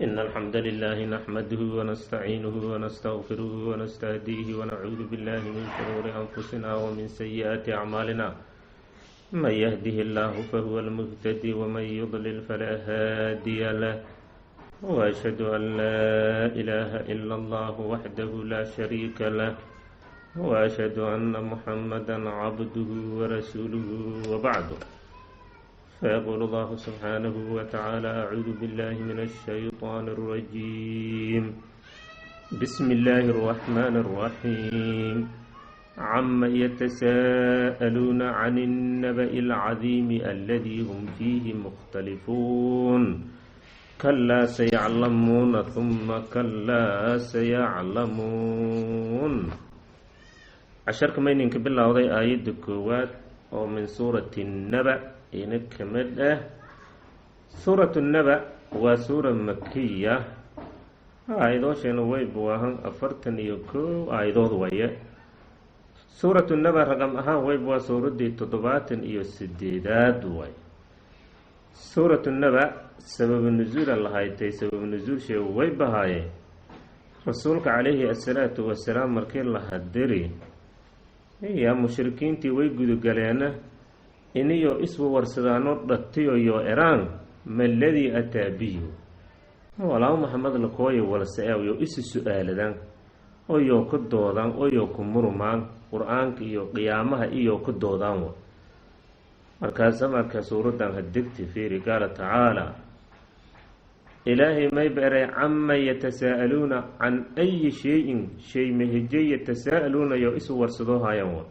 إن الحمد لله نحمده ونستعينه ونستغفره ونستهديه، ونعوذ بالله من شرور أنفسنا ومن سيئات أعمالنا. من يهده الله فهو المهتدي، ومن يضلل فلا هادي له. وأشهد أن لا إله إلا الله وحده لا شريك له، وأشهد أن محمدا عبده ورسوله. وبعد، فيقول الله سبحانه وتعالى: أعوذ بالله من الشيطان الرجيم، بسم الله الرحمن الرحيم. عم يتساءلون عن النبأ العظيم الذي هم فيه مختلفون. كلا سيعلمون، ثم كلا سيعلمون. Casharka mayninka bilowday aayadda koowaad oo min suurati Naba ina ka mid ah. Suuratu Naba waa suura makiya, aayadooshana way buwaahan 41 aayadood waye. Suuratu Naba raqam ahaan wayb waa suuraddii 78aad way. Suuratu Naba sababu nusuula lahaytay. Sababu nusuulshee way bahaaye, Rasuulka calayhi asalaatu wasalaam markii la hadiri yaa mushrikiintii way gudugaleena iniyo iswa warsadaano dhatiyo yo eraan: "Ma ladii ataa bihi?" Walaa Maxamed lakooya walse yo isi su-aaladaan oyoo ku doodaan oyoo ku murmaan Qur-aanka iyo qiyaamaha iyo ku doodaan. Markaasa marka suuraddan hadegti fiiri. Qaala tacaala, Ilaahay may beeray: cama yatasaa'aluuna, can ayi shayin, shay mahejey, yatasaa'aluuna, yo isu warsadoo haayaan wa.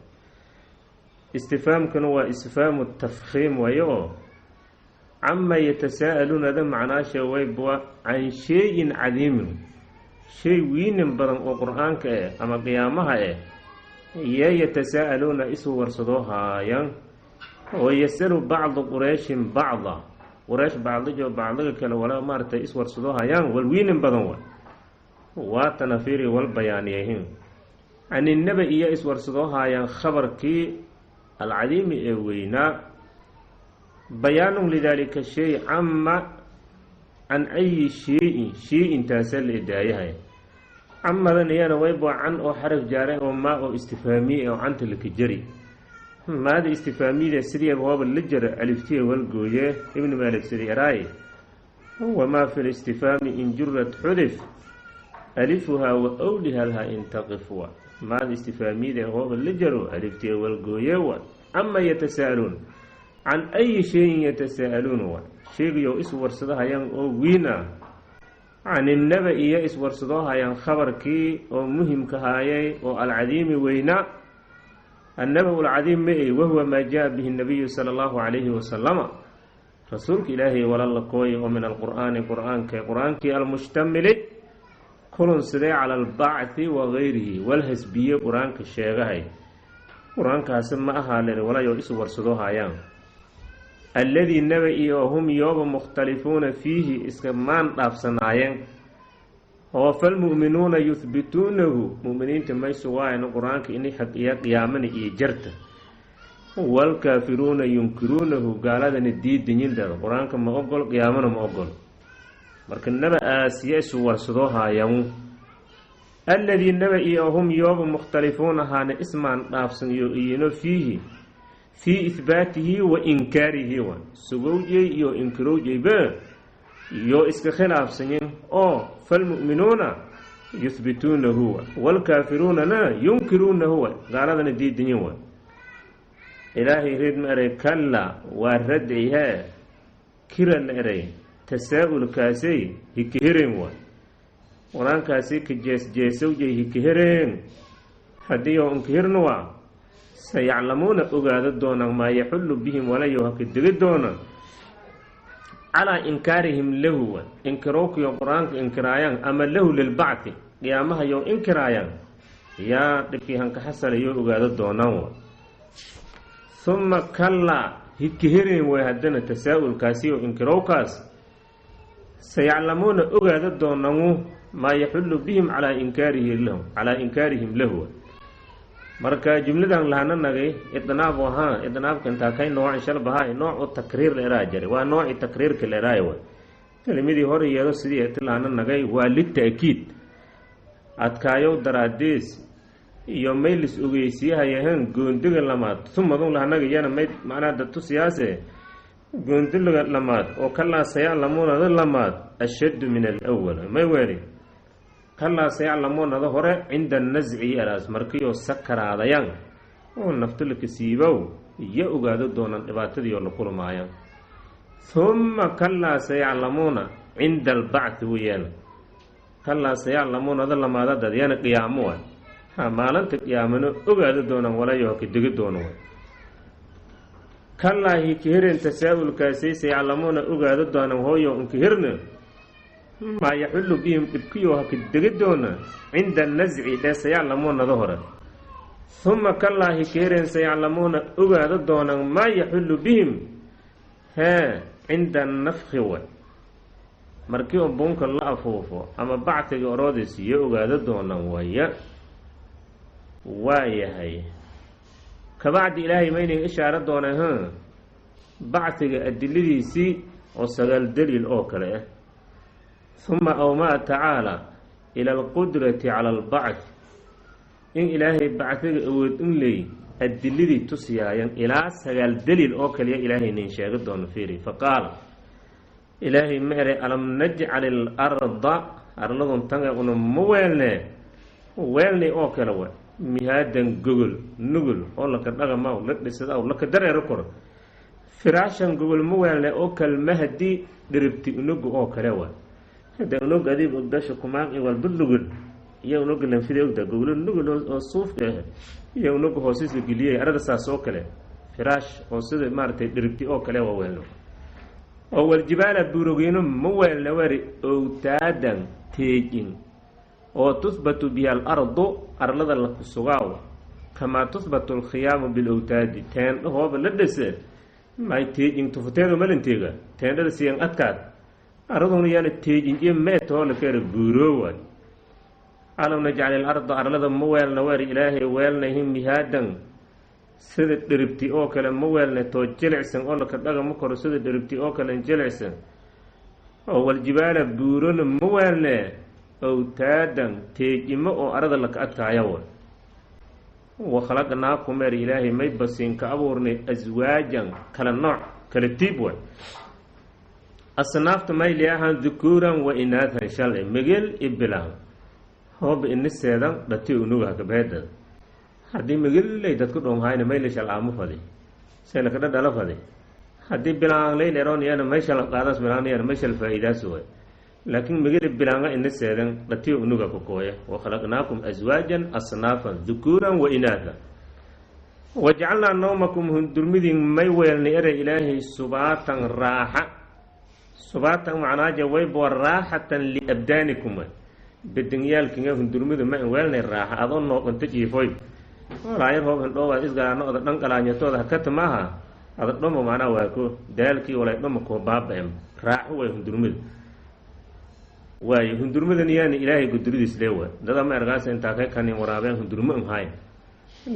Istifaamkuna waa istifhaamu tafkhiim wayo, oo cama yatasaa'aluunada macnaasha waybwa can shayin cadiimin, shay wiinin badan oo Qur-aanka eh ama qiyaamaha eh yee yatasaa'aluuna isu warsadoo haayaan, oo yasalu bacdu Qureyshin bacda, Qureysh bacdijo bacdiga kale wala maaratay iswarsadoo hayaan walwiinin badan wa. Waatana fiiri, wal bayaaniyahin caninaba iyo iswarsadoo haayaan khabarkii alcadiimi ee weynaa. Bayaanun lidaalika shay. Cama, can ayi shayin, shay-in taasa la idaayahay. Camadan iyana waybo can oo xaraf jaaray oo maa oo istifhaamiye oo canta laka jari. Maada istifhaamiyada sidiiaba hooba la jara aliftiya walgooye. Ibnu Maalik sidi eraay: "Wamaa fi listifhaami in jurad xudif alifuhaa wa awlihalha in taqif." Wa maada istifhaamiyada hooba la jaro aliftiya walgooye wa. Cama yatasaa'aluun, can ayi shayin yatasaa'aluun wa, shaygayo iswarsadahayaan oo wiina. Caninaba iyo iswarsadoo hayaan khabarkii oo muhimka haayay oo alcadiimi weynaa. Annaba lcadiim ma ey, wahuwa maa jaa bihi nabiyu sala allahu calayhi wasalama, Rasuulka Ilaahay wala la kooya oo min alqur'aani, Qur-aanka, Qur-aankii almushtamili kulunsadee cala albacthi wa gayrihi, walhasbiye Qur-aanka sheegahay. Qur-aankaasi ma ahaaleen walayo isu warsadoo hayaan. Alladii naba iyo hum yooba mukhtalifuuna fiihi, iska maan dhaafsanaayeen, oo falmu'minuuna yuhbituunahu, mu'miniinta may sugaayeen Qur-aanka inay xaq iyo qiyaamana iyo jarta, waalkaafiruuna yunkiruunahu, gaaladana diidanyindaada Qur-aanka ma ogol, qiyaamana ma ogol. Marka naba aasiya isu warsadoo haayan. Alladii naba iyo hum yooba mukhtalifuuna ahaana ismaan dhaafsan iyo iyino fiihi, fii ihbaatihi wa inkaarihi, wa sugowjey iyo inkirowjeyba iyo iska khilaafsanyen, oo falmu'minuuna yuhbituunahu waalkaafiruunana yunkiruunahu, gaaladana diidanyin wa. Ilaahay reed ma eray: kalla waa radci hee kira la eray tasaa-ulkaasay hikahereen waay. Qur-aankaasi ka jees-jeesowjay hikahereen. Haddii oo inkahirna waa sayaclamuuna, ogaado doonaan maa yaxullu bihim, walayo haka degi doona calaa inkaarihim lahu, wa inkirowkiyo Qur-aanka inkiraayaan ama lahu lilbacthi, qiyaamaha yo inkiraayaan, yaa dhibkii hanka xasalayo ogaado doonaan wa. Uma kallaa hikahereen way haddana tasaa-ulkaasi oo inkirowkaas sayaclamuuna ogaado doonanu maa yaxullu bihim calaa inkaarihi lahu, calaa inkaarihim lahu. Marka jumladan lahana nagay idnaab ahaa. Idnaabka intaa kay noocin shalbahaa, noocu takriir la eraa jiray, waa nooci takriirka la eraay way. Kelimadii hore iyado sidii etilaana nagay waa lita'kiid, adkaayow daraadiis iyo maylis ogeysiyahayahan goondiga lamaad. Umadun lahanaga iyana may macnaha dadtusiyaase goondiga lamaad oo kalaa sayaclamuunada lamaad ashaddu min alwal. May weeli kalaa sayaclamuunada hore cinda nasci yaraas markiioo sakaraadayaan oo naftulaka siibow iyo ogaado doonaan dhibaatadiioo la kulmaayaan. Humma kalaa sayaclamuuna cinda albacthi weyaan. Kalaa sayaclamuunada lamaadadad yana qiyaamo waay, ha maalinta qiyaamano ogaado doonaan walayo ka degi doono waay. Kalaa hikhirin tasaa-ulkaasi sayaclamuuna ogaado doonaan hooyo inkihirna maa yaxullu bihim dhibkiyo ha ka degi doona cinda nasci dhee sayaclamuunada hore. Huma kalaa hikhirin sayaclamuuna ogaado doonaan maa yaxullu bihim hee cinda nafki way, markii oo buunka la afuufo ama bactiga oroodiis iyo ogaado doonaan waya. Waayahay, kabacdi Ilaahay maynay ishaaro doonaa h bactiga adiladiisii oo 9 daliil oo kale ah. Huma awmaa tacaala ila alqudrati cala albacth, in Ilaahay bacdiga awood in leey adiladii tusiyaayan ilaa 9 daliil oo kaliya Ilaahay nin sheegi doono. Fiiri, faqaala Ilaahay ma eray: alam najcal ilarda, arladun tanga una ma weelne weelnay oo kale wa mihaadan, gogol nugul oo laka dhaqamaw la dhisada laka dareero koro, firaashan gogol ma weelne oo kalmahdi dhiribti unugu oo kale wa. Hada unug adiib ogdasha kumaaqi walba nugul iyo unuga lanfida ogda gogolo nugul oo suufka ah iyo unuga hoosiisa geliyay arada saas oo kale firaash oo sida maaragtay dhiribti oo kale waa weelno. Oo waljibaala buurogeyno ma weelna wari owtaadan, teejin oo tuhbatu biha alardu, arlada la kusugaaw, kamaa tuhbatu alkhiyaamu bilowtaadi, teendhahooba la dhise may teejin tufuteedo malinteega teendhada siyan adkaad araduna yaana teejin iyo meetoo la keera buuroowaay. Alam najcal ilarda, arlada ma weelna wari Ilaahay weelnayhin mihaadan, sida dhiribti oo kale ma weelna too jilicsan oo laka dhagama koro, sida dhiribti oo kale jilicsan, oo waljibaala buurona ma weelne owtaadan, teejimo oo arada laka adkaaya wa. Wa khalaqnaakum er Ilaahay may basiin ka abuurnay aswaajan, kala nooc, kala tiib way, asnaafta mayli ahaan dukuuran wa inaathan, shalay megel i bilaan hooba iniseedan dhati unuga hakabeedad. Haddii megelley dadku dhonhayna mayle shal aamu fadi selaka dhadhala fadi, haddii bilaan leyleron iyana mayshal qaadaas bilaan iyana mayshal faa'iidaas way, laakiin megeli bilaanga iniseedan dhati unuga kokooya. Wa khalaqnaakum aswaajan asnaafan dukuuran wa inaathan wajacalnaa nawmakum, hundurmidin may weelnay ere Ilaahay subaatan, raaxa. Subaatan macnaaja waybo raaxatan liabdaanikum, bedanyaalkinga hundurmida ma weelnay raaxa adoo nooqanta jiifoy walaayar hoob hindhoowaad isgalaano oda dhan qalaanyatooda hakata maaha ada dhomo macnaa waa ko daalkii walay dhomo koo baaba-em raaxo way hundurmida waayo. Hundurmadan yaani Ilaahay guduridiis lee waay. Dada ma ergaasa intaa kay kanin waraabeen hundurmo n haay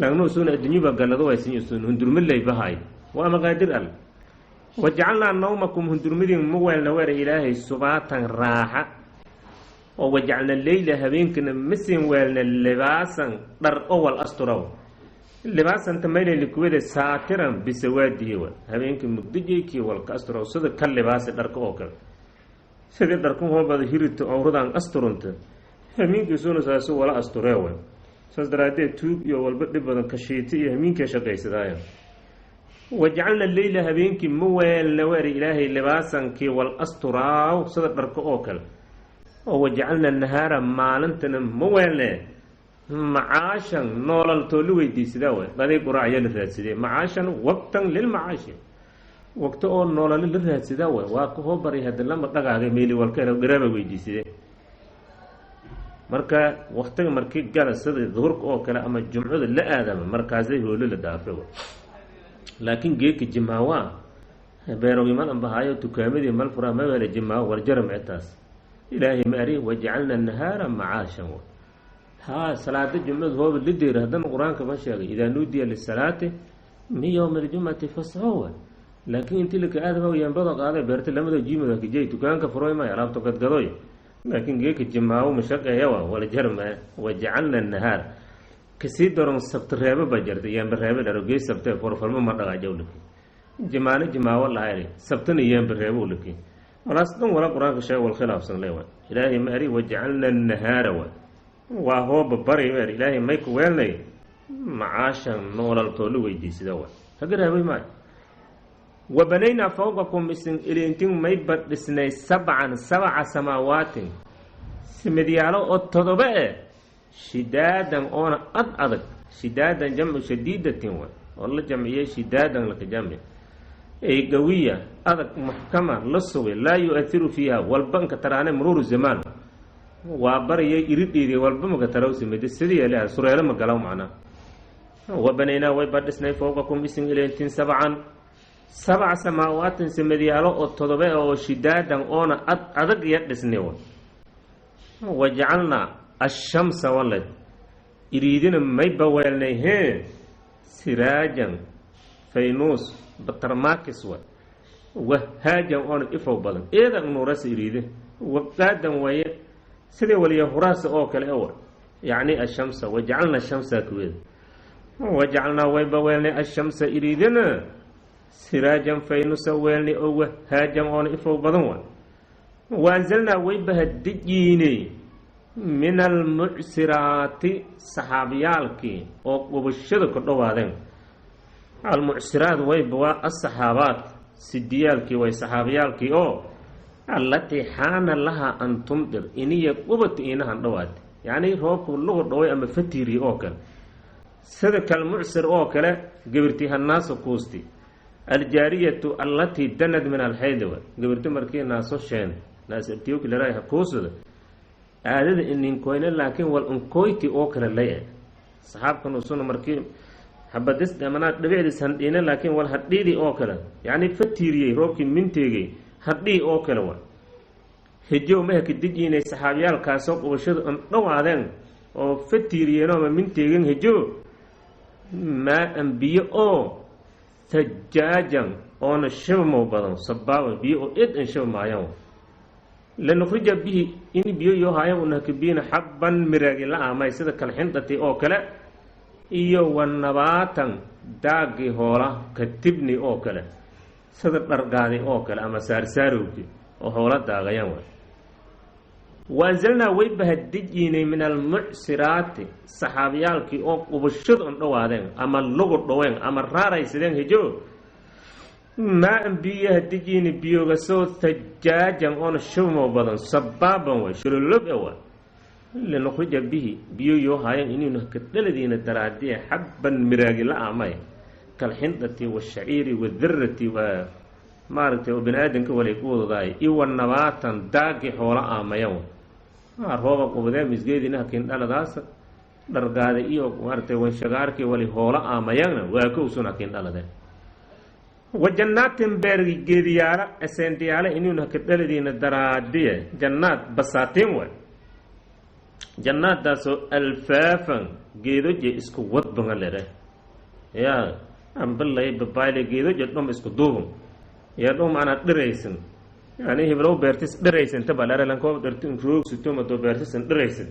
lagno usuun addunyuba gallado waysin usuun hundurmo ley bahaay waa maqaadir al. Wajacalnaa nawmakum, hundurmadin ma weelna weera Ilaahay subaatan, raaxa, oo wajacalna leyla, habeenkana masin weelna libaasan, dhar owal asturaw. Libaasanta mayleyli kuwada saatiran bisawaadihi wa, habeenka mugdijaykii walka asturaw sida ka libaasi dharka oo kale, sidii dharku hoobada hirito owradan asturunta hamiinkiisuna saasu wala asturee way. Saas daraaddeed tuug iyo walba dhib badan kashiiti iyo hamiinkii shaqaysadaaya. Wajacalna leyla, habeenkii ma weelna weeri Ilaahay libaasankii wal asturaaw sida dharka oo kale, oo wajacalna nahaara, maalintana ma weelne macaashan, noolal too la weydiisadaa way, qaday quraac ayaa la raadsadee, macaashan waqtan lilmacaashi, waqti oo noolalo la raadsadaa way. Waa ka hoo baray hadda lama dhagaagay meeli walka garaaba weydiisadee. Marka waktiga markii gala sida duhurka oo kale ama jumcada la aadama markaasay hoolo la dhaafe. Laakiin geedka jimaawa beerogimal ambahaayo dukaamadii mal furaa mawele jimaawo warjaram citaas. Ilaahay ma ari wajacalna nahaara macaashan. Haa, salaada jumcada hooba la deera haddana Qur-aanka ma sheegay: idaa nuudiya lisalaati min yowmi aljumcati fascowa. Laakiin intii laka aadama yaambada qaaday beerta lamada jiimada kijay dukaanka furoy may alaabto gadgadoy. Laakiin geeka jimaawo mashaqeeya wa wala jarma. Wajacalna nahaar kasii daron sabta reebo baa jarta, yaamba reebe dharo gee sabte forfarmo ma dhaqaajow laki jimaano jimaawo lahayri sabtana yaamba reebo laki walaas dhan wala qur-aanka sheeg wal khilaafsan le wa. Ilaahay ma eri wajacalna nahaara wa waa hooba bari ma eri. Ilaahay may ku weelnay macaashan noolaltoo la weydiisada wa haga raabay maayo. Wa banaynaa fawqakum isin ilintin mayba dhisnay sabcan sabca samaawaatin simidyaalo oo todoba eh shidaadan oona ad adag. Shidaadan jamcu shadiidatin wa oo la jamciyey shidaadan laka jamci ay gawiya adag muxkama la sugay, laa yu-ahiru fiiha walba nka taraane muruuru zamaan waa baraya iridhiidi walba maka taraw simida sidii leha sureelo ma galaw macnaa. Wa banaynaa wayba dhisnay fawqakum isin ilintin sabcan sabca samaawaatin simadyaalo oo todoba oo shidaadan oona ad adag iyo dhisnay. Wa jacalnaa ashamsa walad iriidina mayba weelnay hee siraajan faynuus batarmakis wa wahaajan oona ifow badan eeda nuurasa iriide waqaadan waye sidii waliya huraasa oo kale ewa. Yacni ashamsa wajacalna shamsa kuweeda wajacalnaa wayba weelnay ashamsa iriidina siraajan faynusa weelnay oo wahaajan oona ifow badan wa. Wa anzalnaa wayba hadijiinay min almucsiraati saxaabiyaalkii oo qubashada ku dhowaadeen. Almucsiraat wayba waa asaxaabaat sidiyaalkii way saxaabiyaalkii oo allatii xaana lahaa an tumdir iniya qubata inahan dhowaatay, yacnii roobku lagu dhoway ama fatiiri oo kale, sida kalmucsir oo kale gabirtii hanaaso kuusti aljaariyatu allatii danad min alxaydi wa gabirti markii naaso sheen naas abtiyokilaraha kuusada aadada ininkoyne laakiin wal unkoyti oo kale lay saxaabkan usuna markii xabadis manaa dhibicdiis handhiine laakiin wal hadhiidii oo kale, yacni fatiiriyey roobkii minteegay hadhii oo kale wa hijow maha kadijiinay saxaabiyaalkaasoo qubashada un dhowaadeen oo fatiiriyeen ama minteegin hijo maa-an biyo oo tajaajan oona shabmow badan sabaaba biyo oo id an shabmaayaan lanukhrija bihi in biyo yoo haayan unahkabiyina xabban miraagi la aamay sida kalxindhati oo kale iyo wa nabaatan daagii hoola ka tibni oo kale sida dhargaadi oo kale ama saarsaarowki oo hoola daagayaan waay. Wa anzalnaa wayba hadijiinay min almucsiraati saxaabiyaalkii oo qubashada un dhowaadeen ama lugu dhoween ama raaraysadeen hijo maa-an biyo hadijiini biyoogasoo tajaajan oona shubmo badan sabaaban way shulolob e wa linukhrija bihi biyo yoo haayan inaynu kadhaladiina daraadiye xabban miraagi la aamay kalxindati washaciiri wadarati waa maaragtay oo bini aadamka walay ku wadadaay iwa nabaatan daagi xoola aamayan rooba qubadee misgeedina hakiin dhaladaas dhargaada iyo maaragtay wanshagaarkii wali hoola aamayanna waa ka usun hakiin dhaladeen. Wa jannaatin beer geediyaala eseendiyaala inaynu hakadhaladiina daraadiye jannaad basaatiin way jannaadaasoo alfaafan geedoje isku wadbanga lere yaa ambalay babayle geedoje dhom isku duubun yaa dhom anaa dhiraysan yani hiblow beertis dhiraysan tabalare lankoo dhirti roogsuto madoo beertisan dhiraysan.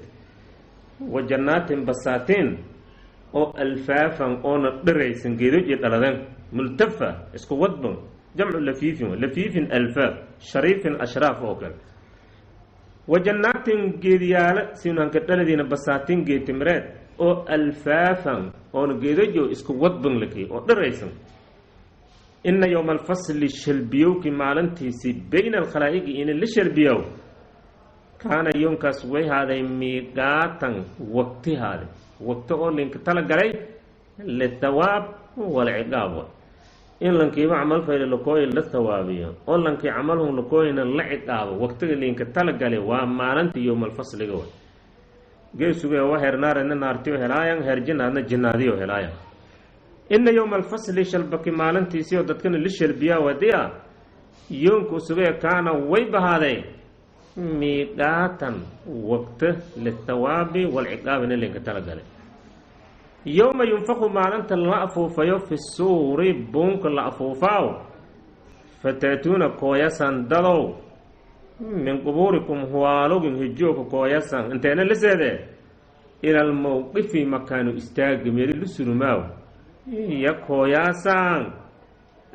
Wa jannaatin basaatiin oo alfaafan oona dhiraysan geedoje dhaladeen multafa isku wadban jamcu lafiifin lafiifin alfaaf shariifin ashraaf oo kale. Wa jannaatin geediyaala sinanka dhaladiina basaatiin geetimireed oo alfaafan oona geedajo isku wadban lakey oo dhiraysan. Ina yowma alfasli shalbiyowkii maalintiisii bayna alkhalaa'iqi ina la shalbiyow kaana yoonkaas way haaday miiqaatan waqti haaday waqti oo linka tala galay lithawaab walciqaab in lankiiba camal fayla lakooyi la thawaabiyo oo lankii camalhum lakooyina la ciqaabo waqtiga linka tala galay waa maalinta yowmalfasliga wa geesuge wa heernaaredna naartiyo helaayan heer jinaadna jinaadiyo helaayan. Ina yowma alfasli shalbaki maalintiisii oo dadkana la shalbiyaa wadiya yoonku sugee kaana way bahaaday miiqaatan waqti lithawaabi walciqaabina linka talagalay. Yowma yunfaku maalinta la afuufayo fi suuri buunka la afuufaaw. Fata'tuuna kooyasan dadow, min qubuurikum huwaalogin hijooka kooyasan, inteena la seedee ila almowqifi makaanu istaagi meeli lu surumaaw iya kooyaasaan,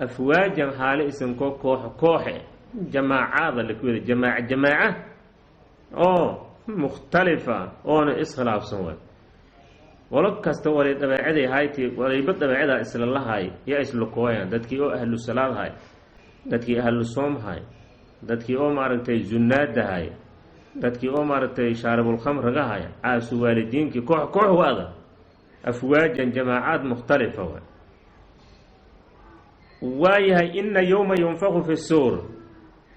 afwaajan xaale isinkoo koox kooxe, jamaacaada laku wada jamaaca jamaaca oo mukhtalifa oona iskhilaafsan way. Qolo kasta walay dabeecaday hayti, walayba dabeecadaa isla lahay yaa isla kooyaan. Dadkii oo ahlu salaad hay, dadkii ahlu soom hay, dadkii oo maaragtay zunaadahay, dadkii oo maaragtay shaaribulkhamriga hay, caasu waalidiinkii, koox koox waada, afwaajan jamaacaad mukhtalifa wa waayahay. Ina yowma yunfaku fi suur,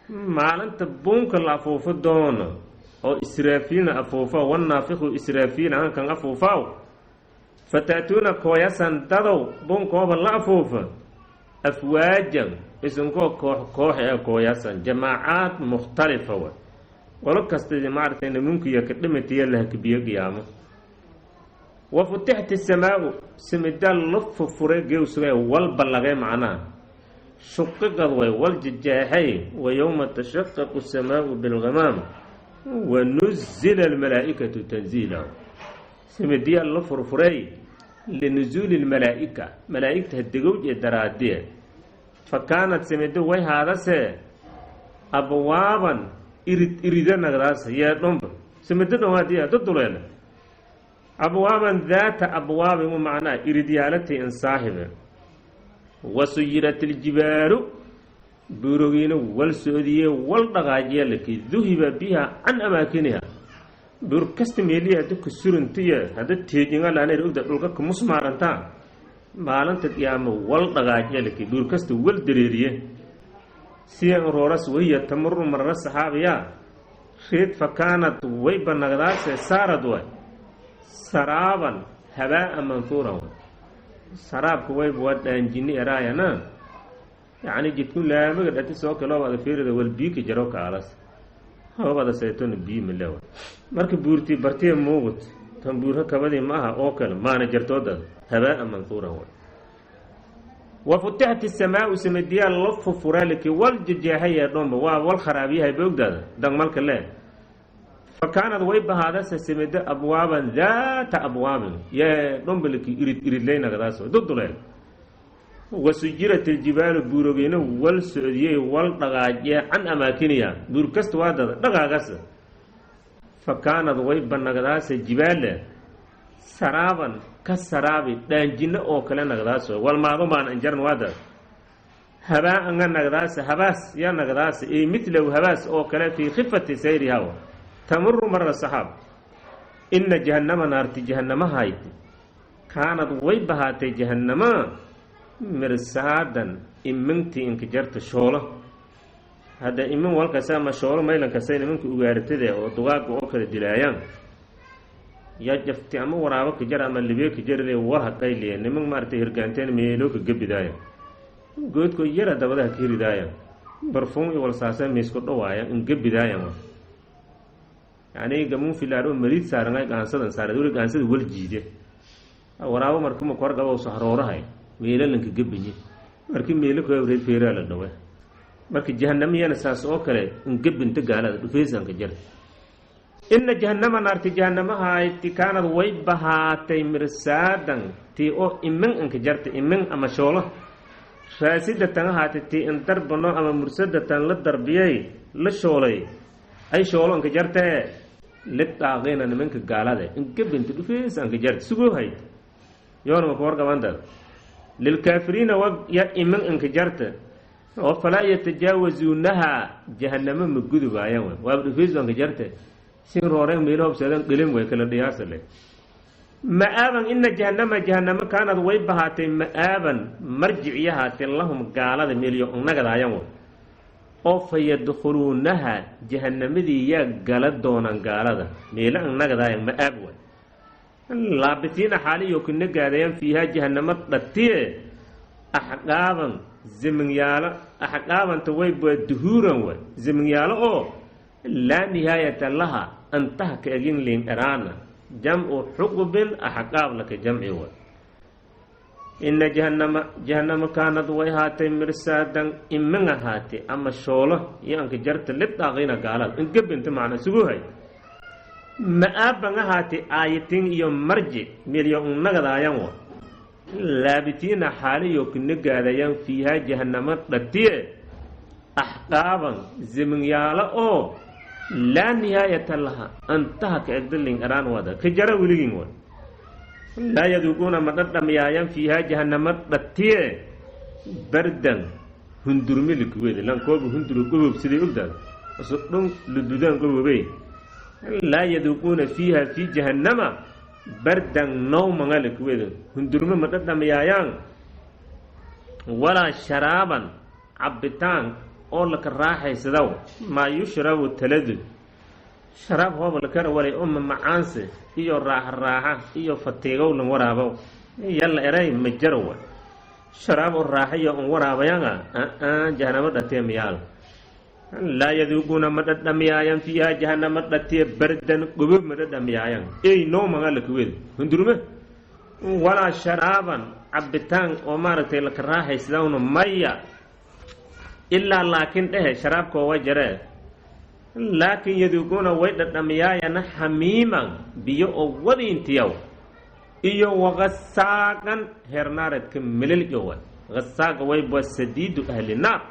maalinta buunka la afuufo doono oo Israafiilna afuufa, wanaafiku Israafiil hankan afuufaw. Fata'tuuna kooyasan dadow buunkooba la afuufa, afwaajan isinkoo koox koox ee kooyasan, jamaacaad mukhtalifa wa. Qolo kasta maaragtay namunkiya ka dhimatiya lahakabiyo qiyaamo. Wa futixat isamaau, samidaal la furfuray geewsugay wal ballaqay, macnaha shuqiqad way wal jejeexay. Wa yowma tashaqaqu asamaau bilghamaam wa nuzila almalaa'ikatu tanziila. Samidiyaal la furfuray linusuuli lmalaa'ika, malaa'igta hadegowj ee daraadiye. Fa kaanat samido way haadase abwaaban irid irida nagdaas yeedhonba samido dhan duduleena, abwaaban daata abwaabin u macnaa iridyaalati in saahibe. Wa suyirat iljibaalu, buurogiina wal socdiye wal dhaqaajiya laki, duhiba biha can amaakiniha. Buur kasta meeliya hadda ku surantiya hadda teejinga laanayr ogda dhulka kumusmaarantaa, maalinta qiyaamo wal dhaqaajiya laki, buur kasta wal dareeriye siya rooras. Wahiya tamuru marra saxaabiya reed. Fa kaanat way banagdaase saarad way saraaban habaa'a manhuuran way. Saraabka wayba waa dhaanjini eraayana, yacni jidku laamaga dhati soo kaloobaada fiirida wal biika jaro kaalas hoobada saytona bii malewa. Marka buurtii bartiya muugut tan buurha kabadii ma aha oo kale maana jartoodada habaa'a manhuuran way. Wa futixat isamaau, samadiyaa la fufuraaliki wal jejeexaya dhomba waa wal kharaabyahay boogdaada dagmalka le. Fa kaanad way bahaadase samido abwaaban daata abwaabin yee dhombaliki irid iridlaynagadaas duduleel. Wa sujirat iljibaalu, buurogeyna wal socdiyey wal dhaqaajiye can amaakiniya, buur kasta waa dada dhaqaagasa. Fa kaanad way banagdaase jibaale saraaban ka saraabi dhaanjinno oo kale nagdaaso walmaado baan anjaran waadaas habaa-anga nagdaasa habaas ya nagdaasa ey midlow habaas oo kale fii khifati sayriha tamuru mara saxaab. Ina jahannama, naarti jahannama hayd, kaanad way bahaatay jahannama mirsaadan imintii inka jarta shoolo. Hadda imin walkasa ama shoolo maylankasa nimanka ugaaratade oo dugaaga oo kala dilaayaan yaa jafti ama waraabo ka jar ama libee ka jarle war haqayliya. Niman maaragtay hirgaanteen meelo ka gebidaaya, goodko yara dabadaha ka hiridaaya, barfuun i walsaasa miisku dhawaaya in gebidaaya. Yacni gamuun filaar oo mariid saarangay gaansadan saarad weli gaansada wal jiide waraabo markuma korgaba sahroorahay meelalanka gebinye markii meelo ka feeraa la dhawe. Marka jahanamiyana saas oo kale ingebinta gaalada dhufeysanka jar. Ina jahanama, naarti jahanamahayti, kaanad way bahaatay mirsaadan tii oo imin inka jarta, imin ama shoolo raasidatan ahaatay tii in darbano ama mursadatan la darbiyay la shoolay ay shoolo inka jartee lidaaqiina nimanka gaalada ingebinta dhufeys anka jarta sugoo hayd yoonama ka wargabantaad lilkaafiriina ya imin inka jarta oo falaa yatajaawazuunaha, jahanamo ma gudubaayaan w waaba dhufeys anka jarte sin rooreen meelo hobsadan dhilin way kala dhiyaasale. Ma'aaban, ina jahanama jahanamo kaanad way bahaatay ma'aaban marjiciyahaatee lahum gaalada meelyo nagadaayaan w oo fa yadkhuluunaha, jahanamadii yaa gala doonaan gaalada meelo an nagadaayan ma'aab way laabitiina xaaliyo kuna gaadayaan fiihaa jahanamo dhatiye axqaaban zamanyaalo. Axqaabanta way waa duhuuran way zamanyaalo oo laa nihaayata laha antaha ka egin liin eraana, jamcu xuqbin axqaab laka jamci way. Ina jahannama, jahanamo, kaanad way ahaatay mirsaadan, imin ahaatay ama shoolo iyo anka jarta lidaaqiina gaalada ingebinta macna suguhay ma-aaban ahaatay aayatin iyo marji milyo unnagadaayan wa laabitiina xaaliyo kinagaadayaan fiihaa jahanamo dhatiye axqaaban, zeminyaalo oo laa nihaayata laha, antaha ka egdalin eraan wada ka jara weligin wa. Laa yaduuquuna, ma dhadhamyaayaan, fiihaa jahanamo dhatiye bardan, hundurmi likuwede lankooba hunduru gobobsiday ogdaada aso dhun lududaan gobobey. Laa yaduuquuna fiiha fii jahannama bardan nawmanga likuwede, hundurme ma dhadhamyaayaan, walaa sharaaban, cabbitaan oo laka raaxaysadaw, maa yushrabu taladud, sharaab hooba lakara walay uma macaanse iyo raaxa raaxa iyo fatiigow lan waraabow yalla eray majarowa sharaab oo raaxayo un waraabayanga jahanamo dhatee miyaal. Laa yaduuquuna, ma dhadhamiyaayan, fiiha jahanamo dhatiye bardan, gobob ma dhadhamiyaayan ey noomanga lakawed hundurme, walaa sharaaban, cabbitaan oo maaragtay laka raaxaysadawna maya. Ilaa laakiin dhehe sharaabkoo wa jaree, laakin yaduuquuna, way dhadhamiyaayana, xamiiman, biyo oo wadiintiyaw, iyo waqasaaqan, heernaareedka meleljowa. Qasaaqa wayba sadiidu ahli naar,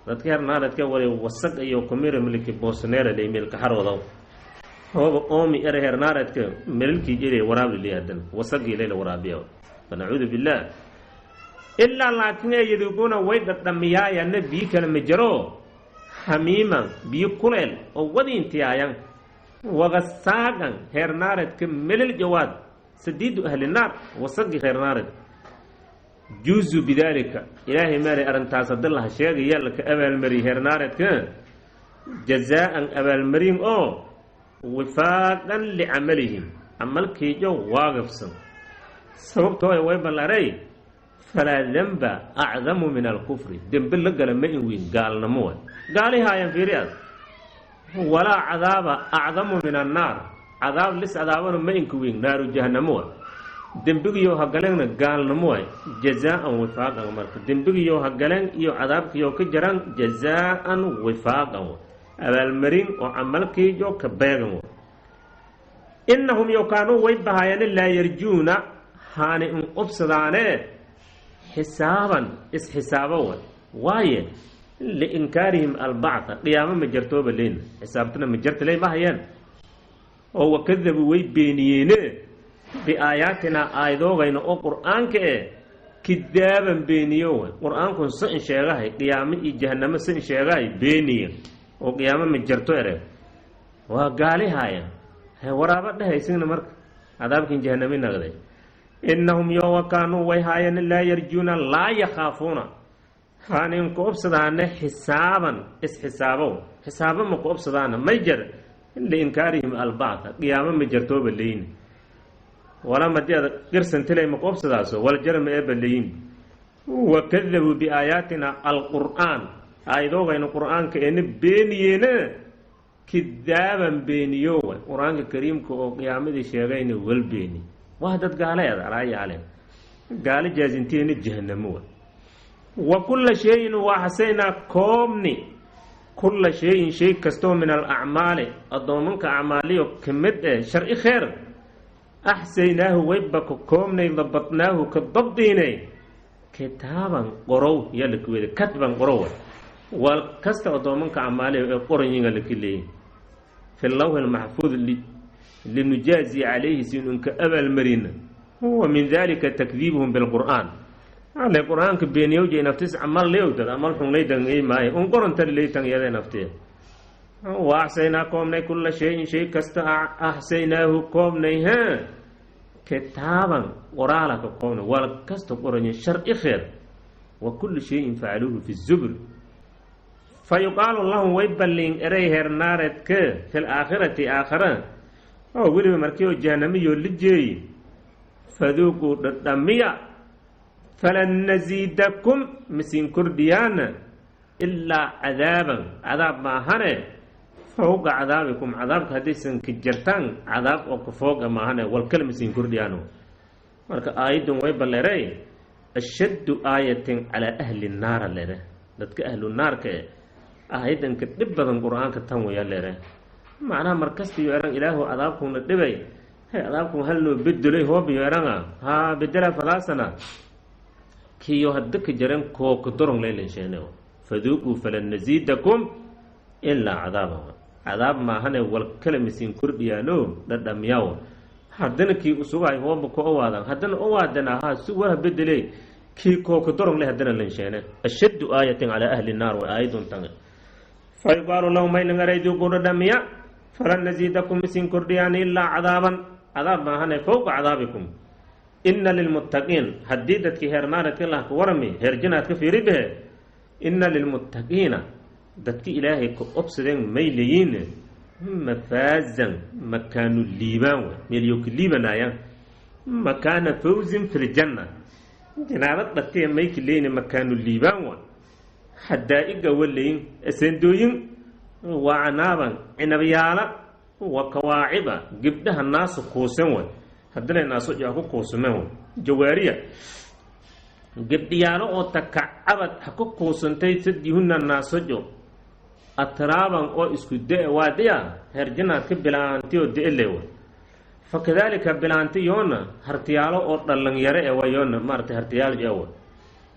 dadka heernaareedka walay wasaq iyo kumira milki boosneera lay meelka xaroodaw hooba oomi ere heernaareedka melelkii jire waraabi lay hadan wasaqii layla waraabiya, fanacuudu billaah. Ilaa laakiin ee yaduuquuna, way dhadhamiyaayana, biyo kale ma jaro, xamiiman, biyo kuleel oo wadiintiyaayan, waqasaaqan, heernaareedka melel jawaad, sadiidu ahli naar, wasaqii heernaareed. Juuzu bidaalika, ilaahay meelay arrintaas haddi laha sheegaya laka abaalmariyey heernaareedka jazaa-an, abaalmarin oo wifaaqan licamalihim, camalkiijo waaqifsan. Sababtoo way ballaray, falaa danba acdamu min alkufri, dembe la gala ma in weyn gaalnimo way gaalihaayaan fiiri ad. Walaa cadaaba acdamu min annaar, cadaab lis cadaabana ma inka weyn naaru jahanamo wa. Dembigiyo hagalenna gaalnimo way, jazaan wifaaqan. Marka dembigiyo hagaleen iyo cadaabkiyo ka jaran jazaan wifaaqan, abaalmarin oo camalkiiyo ka beegan. Innahum yo kaanuu, way bahaayane, laa yarjuuna, haani in qobsadaane, xisaaban, isxisaabo way. Waaye liinkaarihim albactha, qiyaamo ma jartooba leyna, xisaabtana ma jarta ley mahayeen oo wakadabuu, way beeniyeene, biaayaatinaa, aayadoogayna oo qur-aanka e, kidaaban, beeniyo way. Qur-aankun si in sheegahay qiyaamo iyo jahanamo si in sheegahay beeniye oo qiyaamo ma jarto ere, waa gaalihaaya waraabo dhehaysigna. Marka cadaabkin jahanami naqday. Innahum yowa kaanuu, way haayeen, laa yarjuuna, laa yakhaafuuna, haanin ku obsadaane, xisaaban, isxisaabow, xisaabo ma ku obsadaana may jar liinkaarihim albactha, qiyaamo ma jartooba leyni walama hadii ad qirsantilay ma ku obsadaaso waljarma eeba leyin. Wakadabuu biaayaatina, alqur'aan, aayadoogayna qur-aanka eena beeniyeena, kidaaban, beeniyo way. Qur-aanka kariimka oo qiyaamadii sheegayna wal beeni, waa dad gaaleed alaayaale, gaalo jaazintiina jahanamo wa. Wa kulla shayin waa xasaynaa, koobni, kulla shayin, shay kastoo, min alacmaali, addoomanka acmaaliyo ka mid eh, sharci kheer, axsaynaahu, wayba ka koobnay, dabadnaahu, ka dabdiinay, kitaaban, qorow yaa laka weda, katban, qorow wal kasta addoomanka acmaaliyo ee qoranyiga laka leeyay fi lawhi lmaxfuud, linujaazi calayhi, sinunka abaalmarina. Wa min dalika takdiibuhum bilqur'aan, ale qur-aanka beeniyowjay naftis camal leewdad amal xunlaydan maayo un qorontar leytan yade naftiya. Wa axsaynaa, koobnay, kulla shayin, shay kasta, axsaynaahu, koobnay ha kitaaban, qoraala ka koobnay, wal kasta qoranya sharci kheer. Wa kullu shayin facaluuhu fi zubur. Fa yuqaalu lahum, way balliin eray heernaareedka, fi laakhirati, aakhara oo weliba markii oo jahanamiyo la jeeyi, faduuquu, dhadhamiya, falan nasiidakum, masiin kordhiyaana, ilaa cadaaban, cadaab maahane, fowqa cadaabikum, cadaabka haddaysan ka jartaan cadaab oo ka fooga maahane, walkale masiin kordhiyaano. Marka aayaddan way balleeray. Ashaddu aayatin calaa ahli naara lere, dadka ahlu naarka e aayadanka dhib badan Qur-aanka tan waya lere. Macnaha markastiyo eran ilaahu cadaabkuna dhibay, hay cadaabkun hal noo bedelay hoobiyo eranga haa bedela fadaasana kiyo hadda ka jaran kooka dorong laylansheene. Faduuquu falan naziidakum ilaa cadaaba, cadaab maahane wal kale misiin kordhiyaano dhadhamyaw. Haddana kii usugahay hooba ka owaadan, haddana owaadana haa si warha bedele kii kooka dorong le haddana lansheene. Ashaddu aayatin calaa ahli naar way aayadun tan. Fa yuqaalu lahum maylangaray duuquu dhadhamiya, falan naziidakum misiin kordhiyaan ilaa cadaaban, cadaab maahane fowqa cadaabikum. Ina lilmuttaqiin, haddii dadkii heer naaradka lah ka warami, heer janaad ka fiiri behe. Ina lilmuttaqiina, dadki ilaahay ka obsadeen may leeyiin mafaazan, makaanu liibaan wey, meelyo ka liibanaayaan, makaana fawzin fi ljanna, janaadad dhatee may ka leeyin makaanu liibaan wa xadaa'iga waleyin aseendooyin wa canaaban, cinabyaala, wa kawaaciba, gabdhaha naasu kuusan way, haddana naaso ha ku kuusumeen way, jawaariya, gabdhiyaalo oo takacabad ha ku kuusantay sadyihunna naasojo, atraaban oo isku de waadiya heer janaad ka bilaanti oo de-ele way. Fa kadaalika bilaanti yoona hartiyaalo oo dhallanyare e way yoona maaratay hartiyaal ewa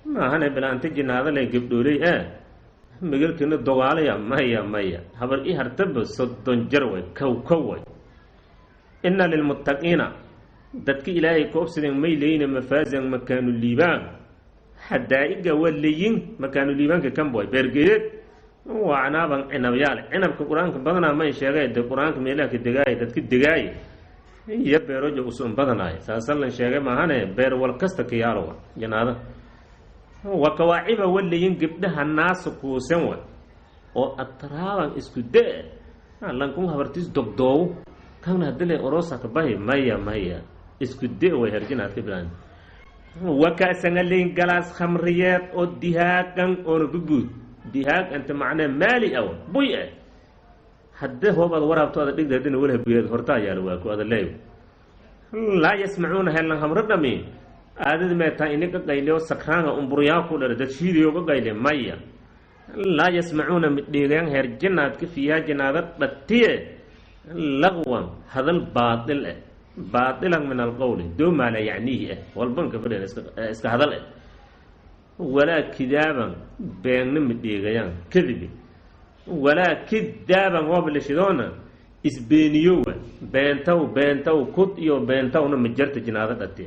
maahane bilaanti jinaada le gabdhooley ee magalkina dogaalaya maya maya habar i hartaba 30 jar way, kow kow way. Ina lilmuttaqiina, dadka ilaahay ka obsadeen may leyna mafaazan, makaanu liibaan, xadaa'iga waa leyin makaanu liibaanka kanboy beergeedeed, waa canaaban, cinabyaal. Cinabka Qur-aanka badanaa may sheegay de Qur-aanka meelaha ka degaay dadka degaay iyo beeroja usun badanaay saasalan sheegay maahane beer wal kasta ka yaalowa janaada. Wa kawaaciba waleyin gabdhaha naasa kuusan wa oo atraaban isku de lankun habartiis dogdoow kana hadile orosa ka bahi maya maya isku de way herjinaad ka bilaan. Wakaasanaleyn galaas khamriyeed oo dihaaqan oona bubuud dihaaq anta macnaa maali aw buy eh haddii hoob aad waraabto ada dhigda haddina walaha buyeed hortaa yaala waa ku ada leeyo. Laa yasmacuuna helan khamro dhami aadada meetaa ini ka qayliyo sakraanga umburyaa ku dhara dad shiidayo ka qayle maya. Laa yasmacuuna midhiigayan heer janaadka fiihaa janaada dhatiye laqwan, hadal baatil eh, baatilan min alqowli doomaala yacniihi eh walbanka fadhiyan iska hadal eh, walaa kidaaban, beegna midhiigayaan kadibi, walaa kidaaban hoob lishidoona isbeeniyowa beentaw beentaw kud iyo beentawna majarta jinaado dhati.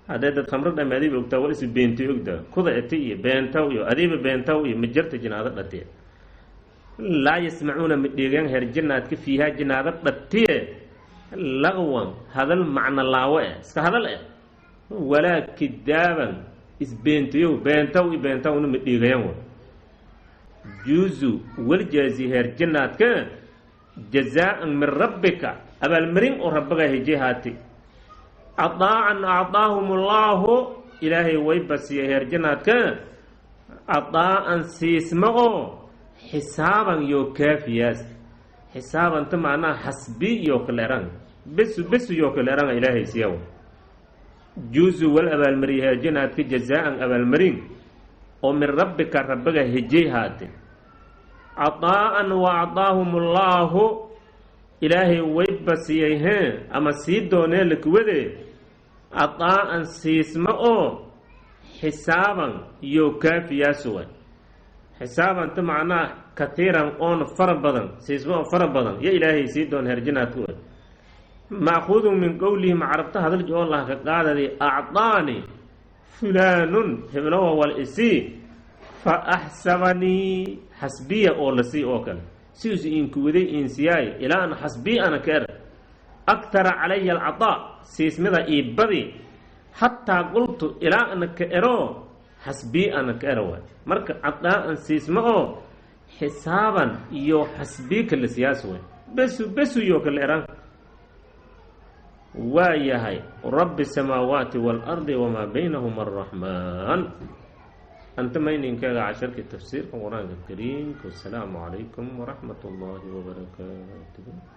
Haddee dad khamro dhame adiiba ogtaa waa isu beentiy ogtaa kuda eti iyo beentaw iyo adiiba beentaw iyo majarta jinaado dhati. Laa yasmacuuna midhiigan heer janaadka fiihaa jinaado dhatiye laqwan, hadal macno laawo eh iska hadal eh, walaa kidaaban, isbeentiyow beentaw i beentawna midhiigayan wa. Juuzu waljaazi heer janaadka jazaa'an min rabbika, abaalmarin oo rabbaga heje haati, cadaacan acdaahum allaahu, ilaahay way basiyay heer janaadka cadaa'an, siisma oo xisaaban yo kaafiyaas, xisaabanta macnaha xasbi iyo kaleeran besu besu yo kaleeran ilaahay siyaw. Juuzu wal abaalmariye heer janaadka jazaa'an, abaalmarin oo min rabbika rabbiga hejey haate, cadaa'an wa acdaahum allaahu, ilaahay way basiyay hee ama sii doonee lakuwade cadaa'an, siisma oo xisaaban iyo kaafiyaasu way, xisaabanta macnaha katiiran oon fara badan, siisma oo fara badan yo ilaahay sii doon herjinaadku way. Ma'khuudun min qowlihim, carabta hadalji oo lah ka qaadadi acdaani fulaanun, heblowa wal isii, fa axsabanii xasbiya oo la sii oo kale siduusu iinkuwaday iinsiyaay ilaa an xasbii ana ka er aktara calaya alcadaa, siismada iibadi xataa qultu ilaa ana ka ero xasbii ana ka ero waay. Marka cadaa'an siisma oo xisaaban iyo xasbii kala siyaas way, besu besu iyo kala eran waa yahay. Rabbi samaawaati waalardi wamaa baynahuma araxmaan. Anta mayninkaga casharkii tafsiirka Qur-aanka Kariimka. Wasalaamu calaykum waraxmat ullaahi wabarakaatuh.